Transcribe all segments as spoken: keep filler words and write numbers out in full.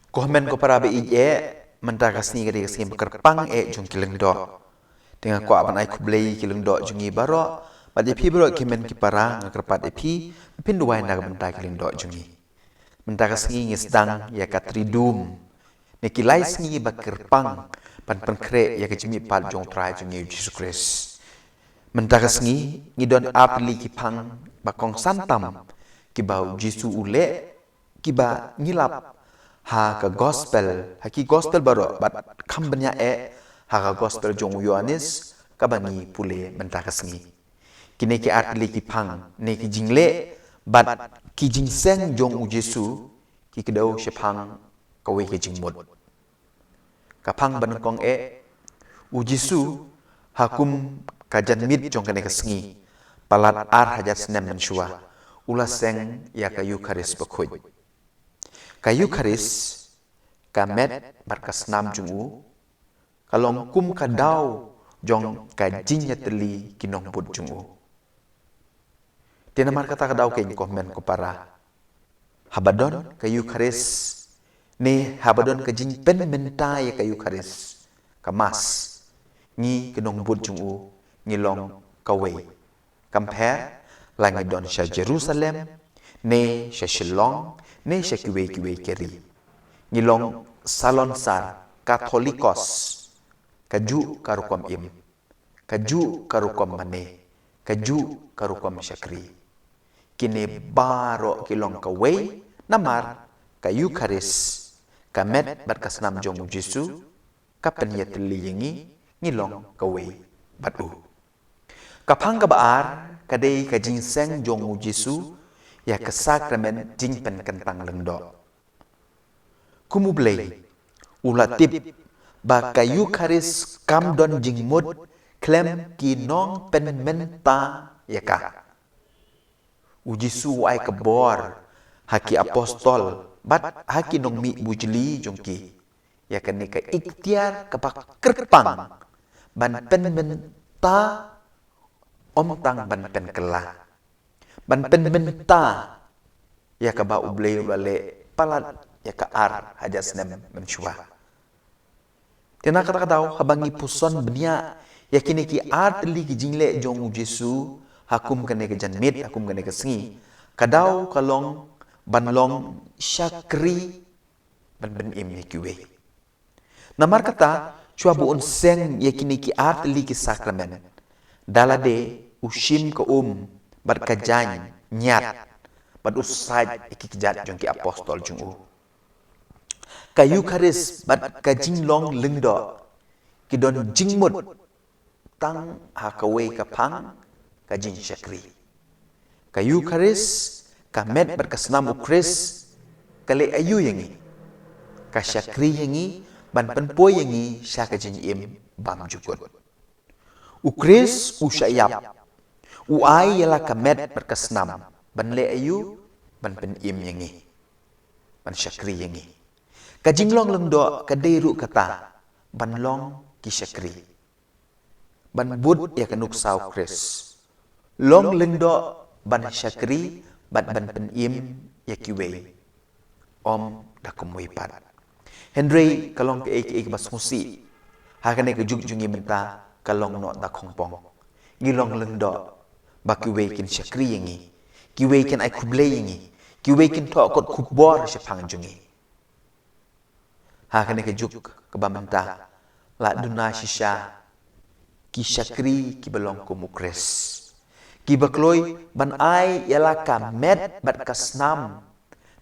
Ko hynmen ko para ba ïeit, mynta ka sngi ka dei ka sngi ba kyrpang eh jong ki lyngdoh. Te nga kwah ban ai khublei ki lyngdoh jong ngi baroh, bad ïa phi baroh ki hynmen ki para nga kyrpad ïa phi, phin duwai na ka bynta ki lyngdoh jong ngi. Mynta ka sngi ngi sdang ïa ka Triduum, ne ki lai sngi ba kyrpang ban pynkhreh ïa ka jingmihpat jong U Trai jong ngi U Jisu Khrist. Mynta ka sngi ngi don artylli ki phang ba kongsan tam, kiba U Jisu u leh, kiba ngi lap ha ka gospel, ha ki gospel baroh, bad kham bniah eh ha ka gospel jong u Ïoannis kaba ngi pule mynta ka sngi. Kine ki artylli ki phang, ne ki jingleh bad ki jingseng jong U Jisu, ki kdew shaphang kawei ka jingmut. Ka phang ba nyngkong eh, U Jisu, ha kum ka janmiet jong kane ka sngi, palat ar hajar snem mynshuwa, u la seng ïa ka Eukharist bakhuid. Ka Eukharist, ka met bad ka snam jong u, ka long kum ka daw jong ka jingïatylli ki nongbud jong u. Te namar kata ka daw keiñ ko hynmen ko para, haba don ka Eukharist, ne haba don ka jingpynmynta ïa ka Eukharist, ka Mass, ngi ki nongbud jong u ngi long kawei. Kam pher la ngi don sha Jerusalem, ne sha Shillong, ne sha kiwei kiwei ki ri. Ngi long salonsar, Katholikos, kajuh ka rukom im, kajuh ka rukom mane, kajuh ka rukom shakri. Kine baroh ki long kawei, namar ka Eukharist, ka met bad ka snam jong U Jisu, ka pynïatylli ïa ngi, ngi long kawei bad u. Ka phang kaba ar, ka dei ka jingseng jong U Jisu ïa ka sakramen jingpynkyntang lyngdoh. Kum U Blei, u la tip ba ka Eukharist kam don jingmut khlem ki nongpynmynta ïa ka. U Jisu u ai ka bor ha ki apostol bad ha ki nongmih bujli jong ki ïa kane ka iktiar kaba kyrpang ban pynmynta, ym tang ban pynkylla, ban pynmynta ïa kaba U Blei u la leh palat ïa ka ar hajar snem mynshuwa. Te na kata ka daw, haba ngi puson bniah ïa kine ki artylli ki jingleh jong U Jisu ha kum kane ka janmiet, ha kum kane ka sngi, ka daw ka long ban long shakri ban pynim ïa kiwei. Namar kata, shuwa ba un seng ïa kine ki artylli ki sakramen, da lade u shim ka um bad ka jaiñ ñiad, bad u sait ïa ki kjat jong ki apostol jong u. Ka Eukharist bad ka jinglong lyngdoh ki don jingmut tang ha kawei ka phang, ka jingshakri. Ka Eukharist, ka met bad ka snam U Khrist, ka leh aïu ïa ngi? Ka shakri ïa ngi ban pynpoi ïa ngi sha ka jingim bymjukut. U Khrist u shah ïap, u ai ïa la ka met bad ka snam ban leh aïu? Ban pynim ïa ngi, ban shakri ïa ngi. Ka jinglong lyngdoh ka dei ruh kata, ban long ki shakri, ban bud ïa ka nuksa U Khrist. Long lyngdoh ban shakri bad ban pynim ïa kiwei, ym da kumwei pat. Hynrei ka long kaei kaei kaba sngewsih, ha kane ka juk jong ngi mynta ka long noh da khongpong. Ngi long lyngdoh ba kiwei kin shakri ïa ngi, kiwei kin ai khublei ïa ngi, kiwei kin thoh kot khubor shaphang jong ngi. Ha kane ka juk kaba mynta, la duna shisha ki shakri kiba long kum U Khrist, kiba kloi ban ai ïa la ka met bad ka snam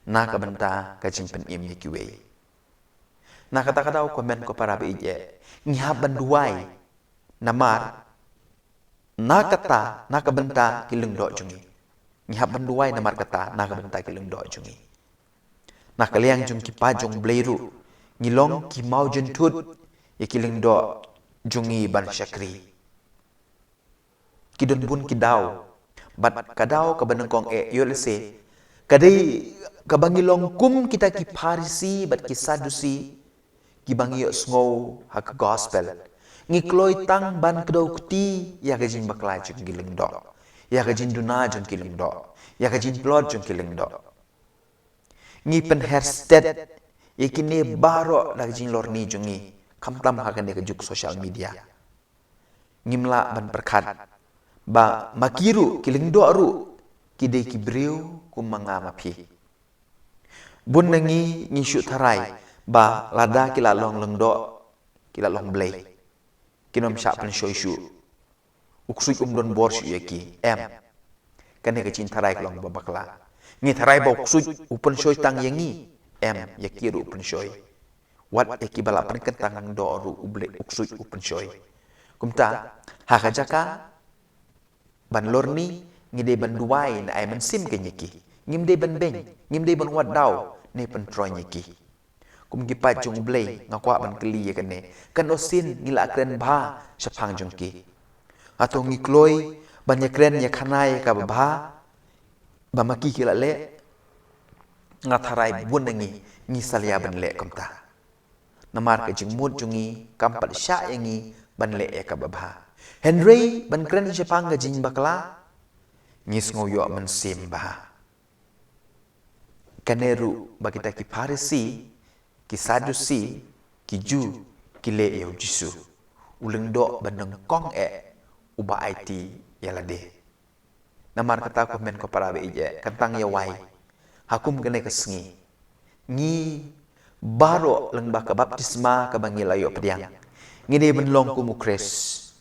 na ka bynta ka jingpynim ïa kiwei. Na kata ka daw, ko hynmen ko para ba ïeit, ngi hap ban duwai, namar na kata, na ka bynta ki lyngdoh jong ngi. Ngi hap ban duwai namar kata, na ka bynta ki lyngdoh jong ngi. Na ka liang jong ki paid jong U Blei ruh, ngi long ki mawjynthut ïa ki lyngdoh jong ngi ban shakri. Ki don bun ki daw, bad ka daw kaba nyngkong eh, ïoh lehse ka dei kaba ngi long kum kita ki Pharisi bad ki Sadusi, kiba ngi ïohsngew ha ka gospel. Ngi kloi tang ban kdew kti ïa ka jingbakla jong ki lyngdoh, ïa ka jingduna jong ki lyngdoh, ïa ka jingtlot jong ki lyngdoh. Ngi pynher stet ïa kine baroh da ka jinglorni jong ngi, khamtam ha kane ka juk social media. Ngim lah ban pyrkhat ba ma ki ruh, ki lyngdoh ruh, ki dei ki briew kum ma nga ma phi. Bun na ngi ngi shu tharai ba lada ki la long lyngdoh, ki la long blei, kin ym shah pynshoi shuh. U ksuid um don bor shuh ïa ki, em. Kane ka jingtharai ka long ba bakla. Ngi tharai ba u ksuid u pynshoi tang ïa ngi, em, ïa ki ruh u pynshoi. Wat ïa kiba la pynkyntang lyngdoh ruh u blei, u ksuid u pynshoi. Kumta, ha ka jaka ban lorni, ngi dei ban duwai ne ai mynsiem kein ïa ki. Ngim dei ban beiñ, ngim dei ban wad daw ne pyntroiñ ïa ki. Kum ki paid jong U Blei, nga kwah ban kylli ïa kane. Katno sien ngi la kren bha shaphang jong ki? Hato ngi kloi ban ïakren ïakhana ïa kaba bha ba ma ki ki la leh? Nga tharai bun na ngi ngi salia ban leh kumta. Namar ka jingmut jong ngi kam pat shah ïa ngi ban leh ïa kaba bha. Hynrei ban kren shaphang ka jingbakla, ngi sngew ïoh mynsiem bha. Kane ruh ba kita ki Pharisi, ki Sadusi, ki Jiw ki leh ïa U Jisu, u lyngdoh ba nyngkong eh uba aiti ïa lade. Namar kata ko hynmen ko para ba ïeit, kan tang ïa wai ha kum kane ka sngi, ngi baroh lyngba ka baptisma kaba ngi la ïoh pdiang, ngi dei ban long kum U Khrist,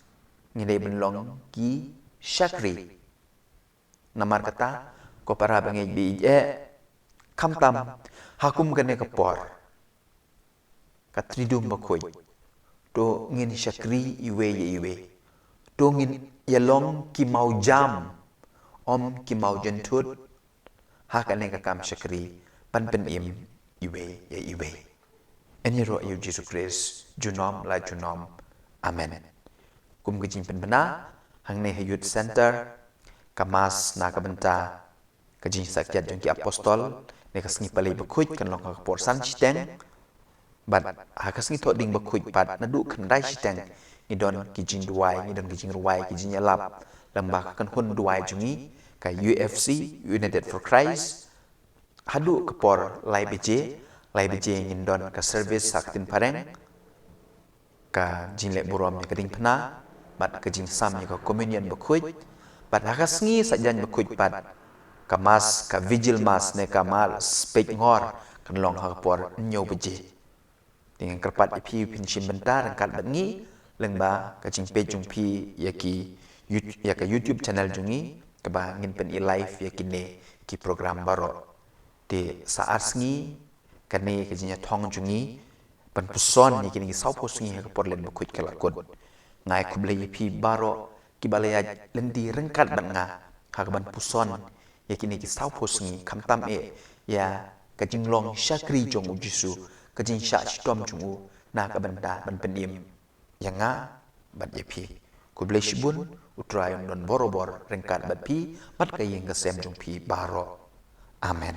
ngi dei ban long ki shakri. Namar kata, ko para ba ngeit ba ïeit, khamtam ha kum kane ka por, ka Triduum Bakhuid, to ngin shakri iwei ïa iwei, to ngin ïalong ki mawjam, ym ki mawjynthut, ha kane ka kam shakri ban pynim iwei ïa iwei. Ïaroh ïa U Jisu Khrist junom la junom. Amen. Kum ka jingpynbna, hangne ha Youth Center, ka Mass na ka bynta ka jingshakri jong ki Apostol ne ka Sngi Palei Bakhuid kan long ha ka por san shiteng. Bad ha ka Sngi Thohdieng Bakhuid pat naduh khyndai shiteng ngi don ki jingduwai, ngi don ki jingrwai, ki jingïalap lyngba ka kynhun duwai jong ngi, ka U F C, United for Christ. Haduh ka por lai baje, lai baje ngin don ka service ha ka ktien phareng, ka jingleh burom ïa ka diengphna bad ka jingsam ïa ka Communion Bakhuid. Bad ha ka Sngi Saitjaiñ Bakhuid pat, ka Mass, ka Vigil Mass ne ka Mass peit ngor kan long ha ka por hynñiew baje. Te ngan kyrpad ïa phi phin shim bynta ryngkat bad ngi lyngba ka jingpeit jong phi ïa ki Yout-, ïa ka YouTube channel jong ngi, kaba ngin pyni live ïa kine ki program baroh. Te sa ar sngi kane ka jingïathong jong ngi ban puson ïa kine ki sawphew sngi ha ka por Lent Bakhuid ka la kut. Nga ai khublei ïa phi baroh kiba la ïaid lynti ryngkat bad nga ha kaban puson ïa kine ki sawphew sngi, khamtam eh ïa ka jinglong shakri jong U Jisu, ka jingshah shitom jong u na ka bynta ban pynim ïa nga bad ïa phi. Khublei shibun, U Trai un don borabor ryngkat bad phi bad ka ïing ka sem jong phi baroh. Amen.